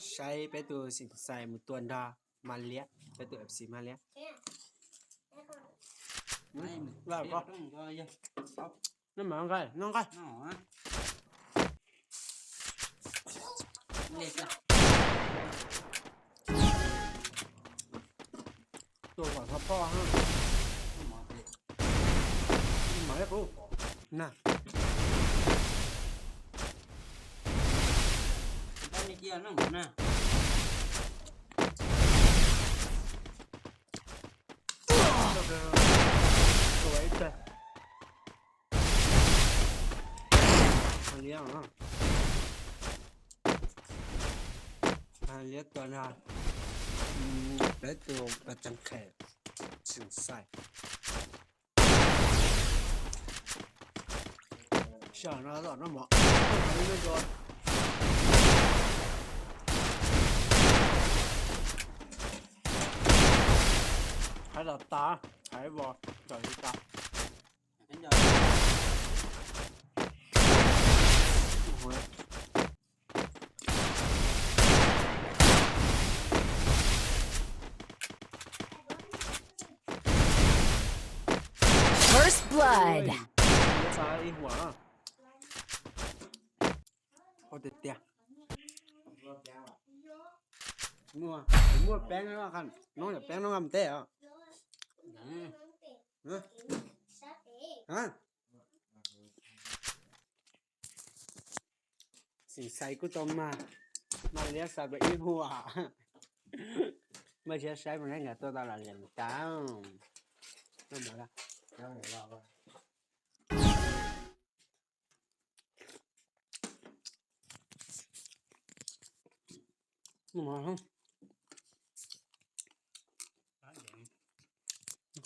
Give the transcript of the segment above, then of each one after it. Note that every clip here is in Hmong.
Saib peb tus xeem xais mus tua nrog Mab Liab, peb tus F C Mab Liab. Noj nqaij, noj nqaij. Tua kom txog poj ha. Mas kuv na. Tua ib teg. Liab, Liab tua nrog peb tus pas tsees khem xeem xais. Sawv no tom no mov. Hais los tas, hais vos, txawm li tas. First blood. Ib huam. Ua tiag tiag. Muaj, muaj peeb, no yog peeb no nqa mus teb os. Xeem xais kuj tau mag, Mab Liab xav pem ib huam. Npaj siab saib puas neb nkawd tua tau los li cas.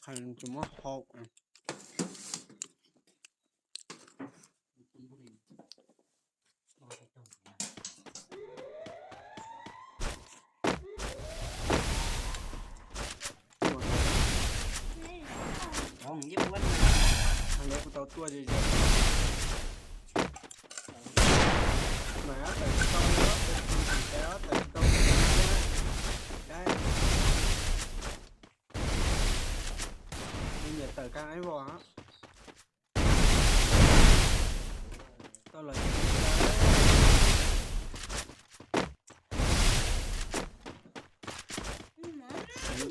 Qhov tsis muab hau. Kuv tau tuaj ze ze. Mas tawm tsis tau, tawm tsis tau. Nyiam tawm kab ib vos. Tau los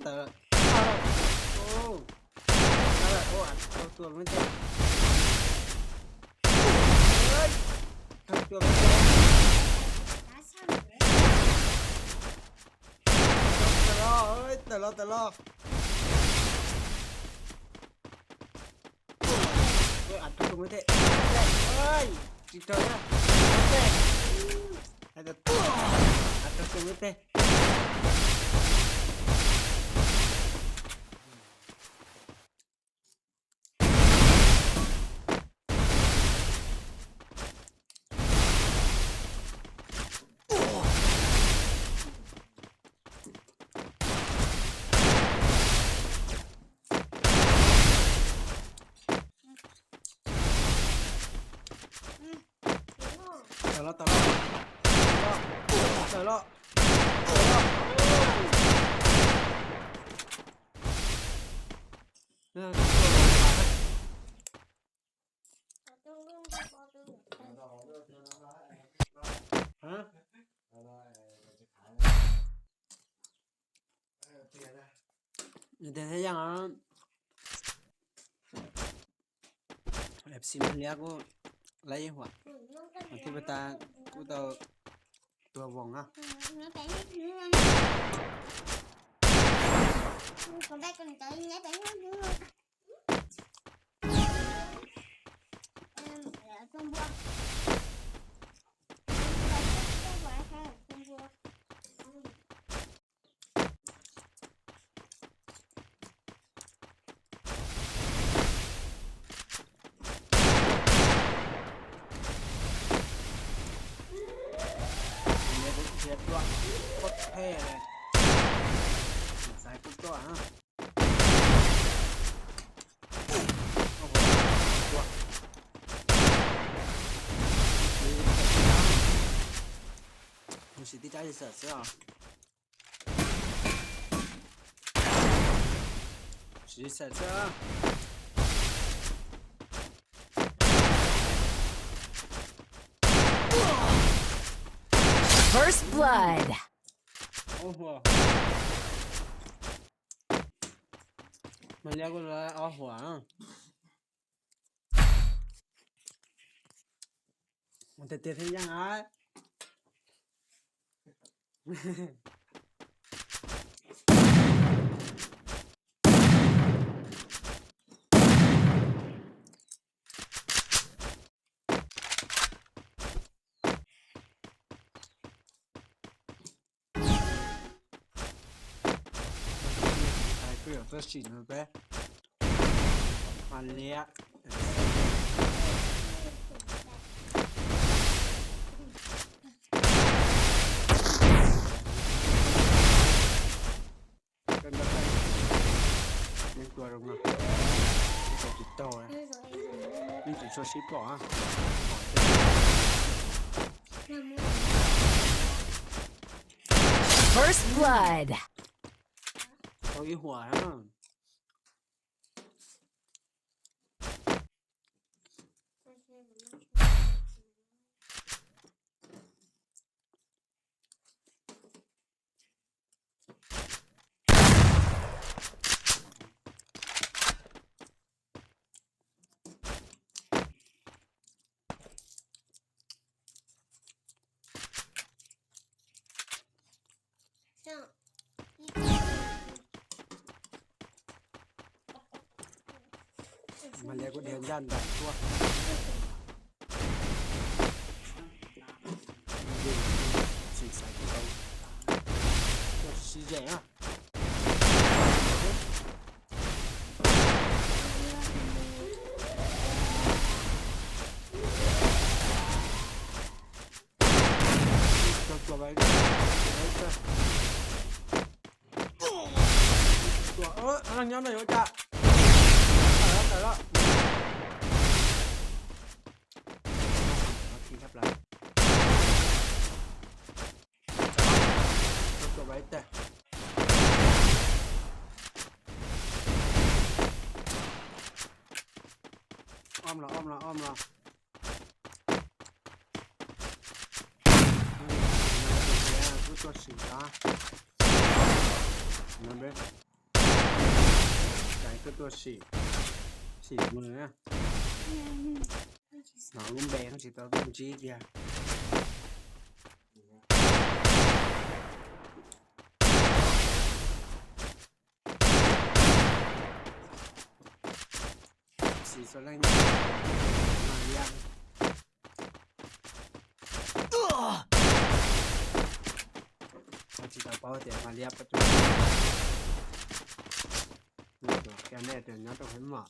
tawm. Tau tuaj me tej. Tau tuaj me tej. Tawm los, tawm los, tawm los. Ua, tau tuaj me tej. Tsis raug na. Hais tias tuaj, tau tuaj me tej. Tawm los, tawm los. Tawm los. Hab, nws tias thiaj yaj os. F C Mab Liab kuj laib ib huam, thiab peb tas kuj tau tua voos na. Kuv tus thiab tuaj, koj thej, xeem xais kuj tuaj. Tsis tib rab xwb os. Tsis xav xwb. First blood. Ob huam. Mas liab kuj ob huam. Tiag tiag thiab yeej a. Kuj yuav tuaj sim no peb mas liab. Neb tua zoo no, neb tua tsis tau, neb tsis tshua sib pom. First blood. Tau ib huam na. Mas liab kuj dhia ncaj nraim tuaj. Tsis xaiv tau, tuaj sib ze na. Nyob no yuav cas. Tawm lawm, tawm lawm. Om los, om los, om los. Kuv tuaj sim no. Kuv tuaj sim, sim mus na. No lub npe no tsis tau tuaj ntsib tiag. Xis xo leej mas liab. Tsis tau paub tias mas liab pab tus. Nyob rau hauv mas.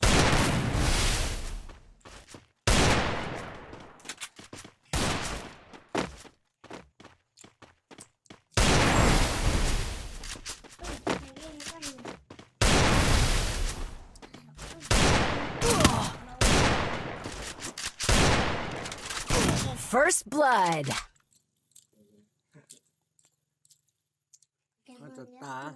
First blood. Ua tau tas.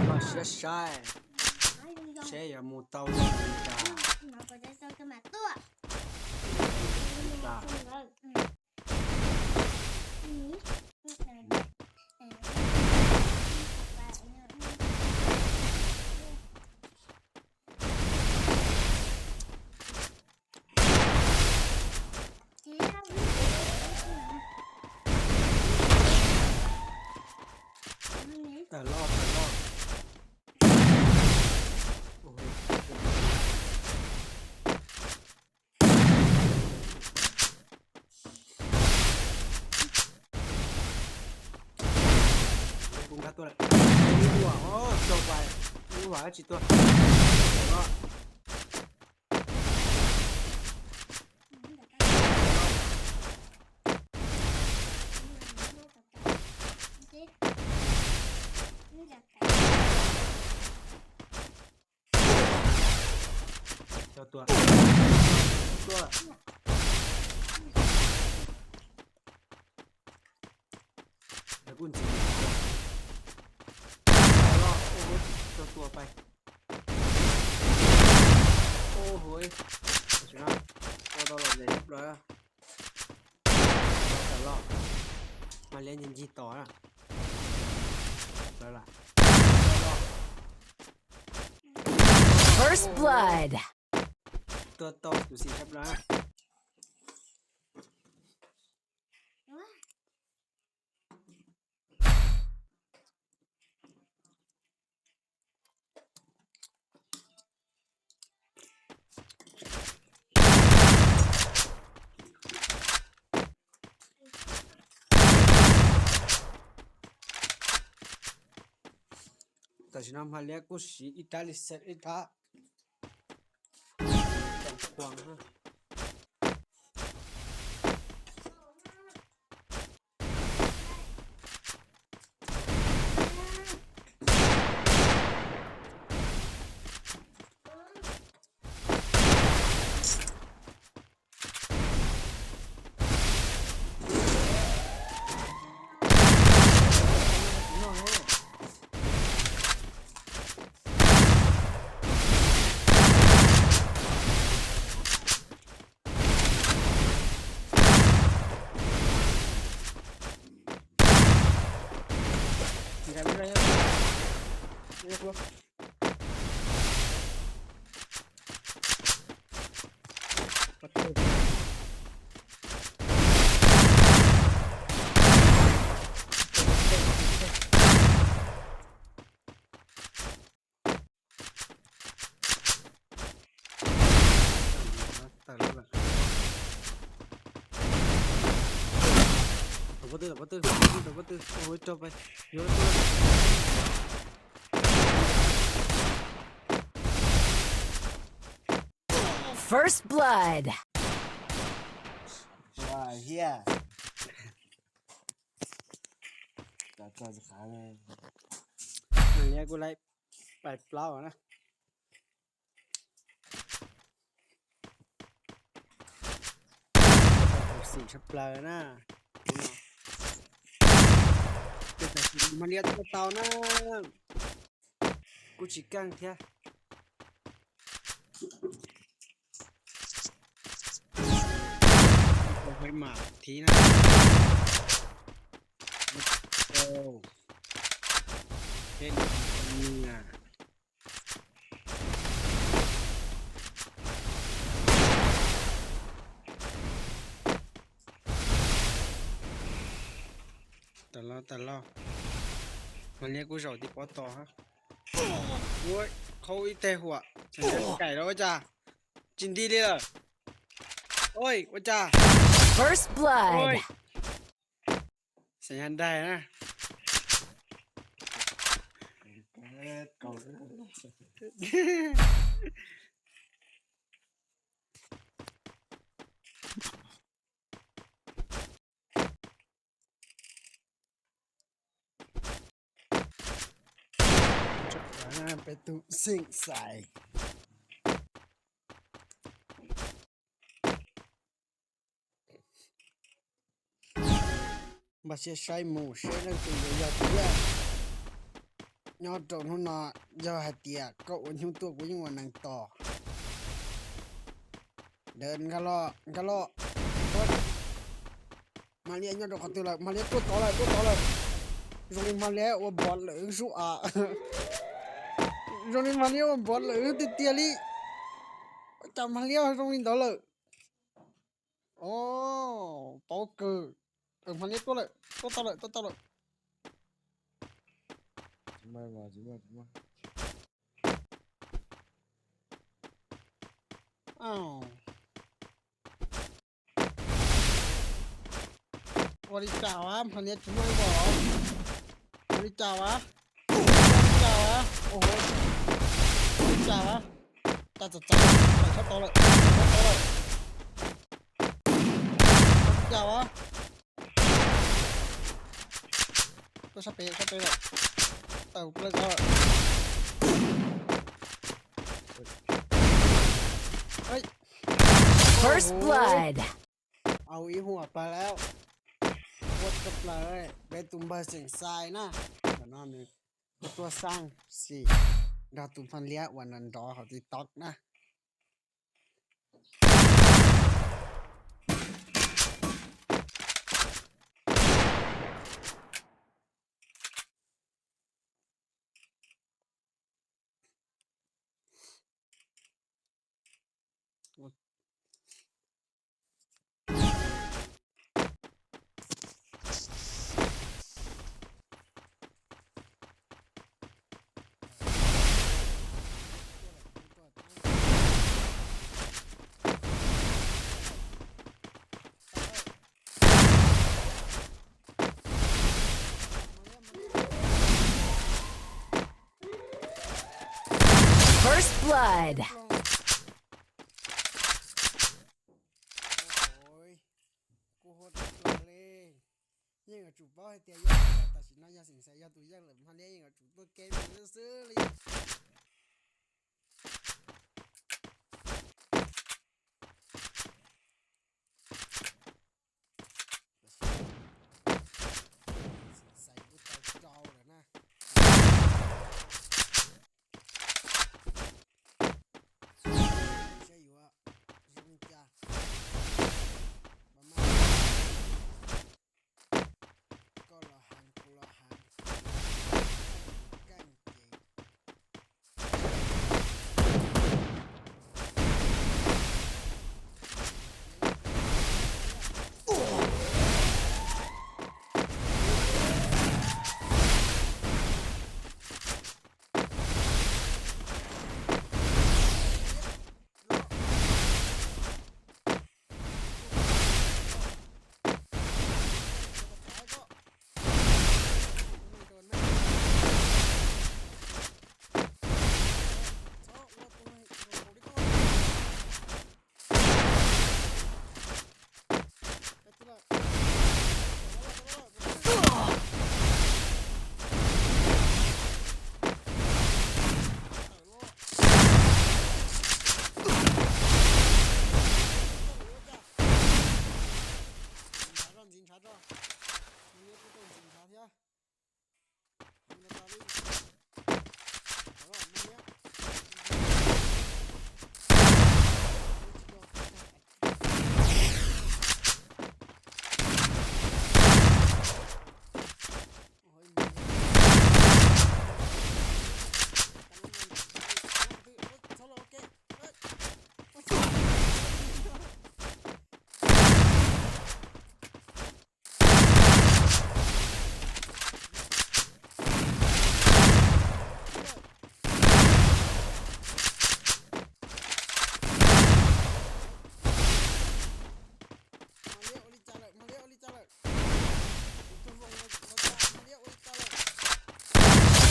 Los siab saib seb yuav mus tau li cas. Tawm loj, tawm loj. Kuv nkag tuaj lawm. Ib huam, tau pais, ib huam tsis tuaj. Cog tua. Tua. Lawv kuj ntxiv. Loj, ua cog tua pais. Ua huv, tam sim no tua tau lom zem tshaj plaws. Tawm los, Mas Liab ncig ncig tos na. Tawm plaws lawm. First blood. Tua tau tus xim tshaj plaws na. Tam sim no Mas Liab kuj siv ib rab li xees ib rab tau khuas na. Tawm los lawm. Tawm pob tw, tawm pob tw, tawm pob tw, tawm pob tw, ua huv rau pais, yuav tuaj. First blood. Ua hiaj. Mas Liab kuj laib pais plaub na. Tau tus xim tshaj plaws na. Kuv no. Ces tam sim no Mas Liab tuaj tau na. Kuj tsis keej thiab. Ib co hais mas thiv na. Peb nws na. Tawm los, tawm los. Mas Liab kuj zaum tim pob tw hab. Ua, qhau ib teg huam, Xaim Nyab kaim los ua cas? Tsis nti li lawm. Oi, ua cas? First blood. Oi. Xaim Nyab daig na. Peb tus xeem Xais. Npaj siab saib mus seb leej twg yuav yog thiab. Nyob rau hnub no, yog hais tias koj ua nyuj tuaj kuv yeej ua nees tos. Nkag los, nkag los. Mas Liab nyob rau qhov twg lawm? Mas Liab tuaj tod lawm, tuaj tod lawm. Zoo li Mas Liab ua npov lawm sub a. Zoo li Mas Liab ua npov lawm tiag tiag li. Cas Mas Liab zoo li ntawd lawm? O, paub kawg. Mas Liab tuaj lawm, tuaj tau lawm, tuaj tau lawm. Ua li cas as, Mas Liab tsis muaj ib vos? Ua li cas as? Ua li cas as? Ua li cas as? Cas txawm txawv, txawv sab tod lawm, txawv sab tod lawm. Ua li cas as? Tuaj sab pem, sab pem lawm. Tawm plaws tod lawm. First blood. Au ib huam pawg lawm. Ua tshaj plaws peb tus npawg xeem Xais na. Ntawm no nws tuaj xaj sim nrog tus pha liab uas nrov nrov hauv TikTok na. First blood. Kuv hu tau li. Yeej yuav tsum paub hais tias yog tam sim no yog xeem Xais yog tus yeej lawm, pha liab yeej yuav tsum tuaj kev mus xwb xwb li. Xeem Xais kuj tau rau lawm na. Saib yuav zoo li cas. Koj los heev kuv los heev, keej ces. Ntxiv ntshav tso, ntxiv ntshav tso.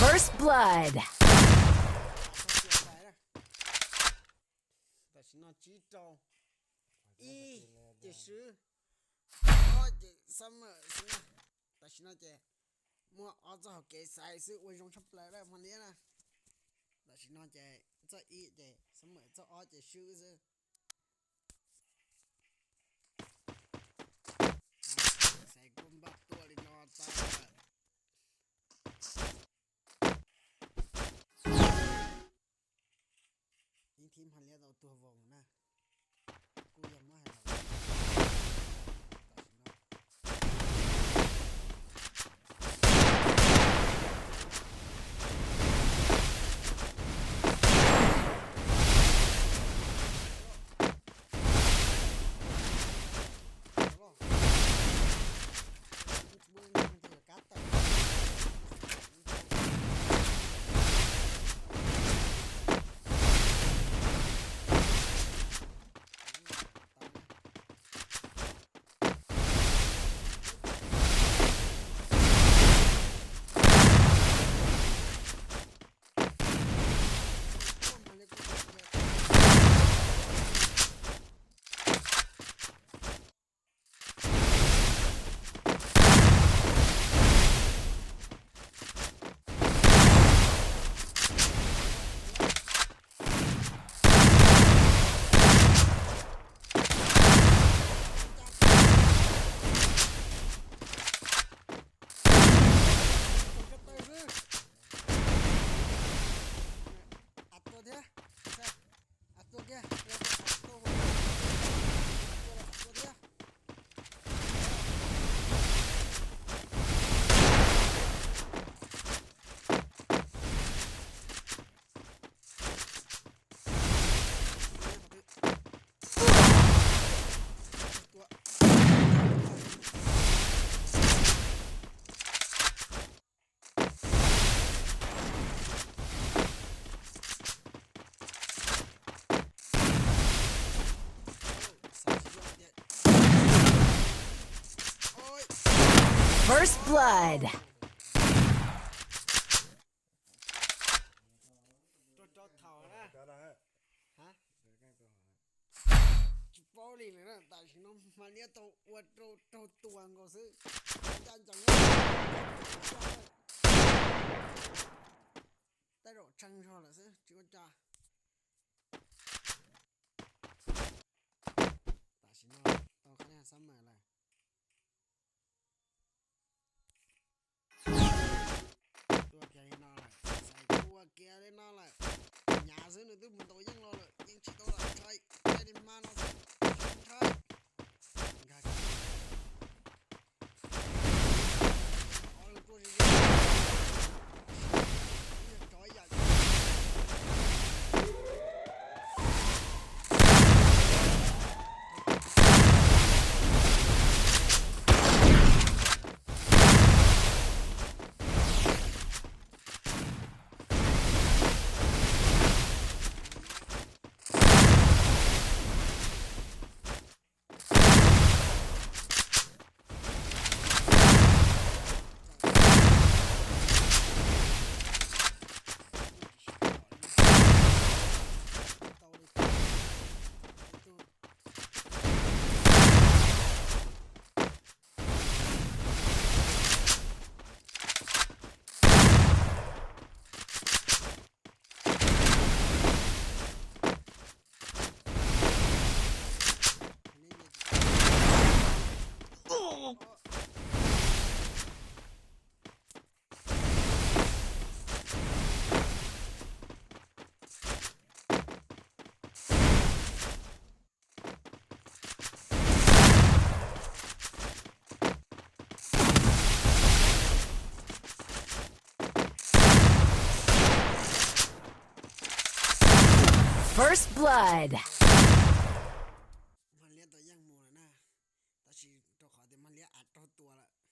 First blood. Tam sim no tsib rau ib ces swb, ob ces xab mawm xwb na. Tam sim no ces muaj ob txoj hauv kev xaiv xwb ua zoo tshaj plaws lawm pha liab na. Tam sim no ces txoj ib ces xab mawm, txoj ob ces swb xwb. Xaiv kuj npaj tuaj li no tau lawm. Ib thib pha liab tau tuag voos na. Kuj yog muab hais los tam sim no. blood. Rau rau thaum na. Tsis paub li lawm na, tam sim no Mas Liab tau ua rau raug tua nkaus xwb. Ncaj ncees, tej zaum tsheej zog lawm xwb tsis ua cas. Tam sim no tau qhab xab mas lawm. Tua kiag li no lawm, xaiv tua kiag li no lawm. Nyav xwb nws twb mus ntaus yeej los lawm, yeej tsis tau lam tshai, tej li mas no xwb, tsis ntshai. Nkag ob leeg tuaj ze ze, yog tsov ib yam. First blood. Mas Liab tau yeej mus lawm na, tab sis rau qhov tias Mas Liab av raug tua lawm.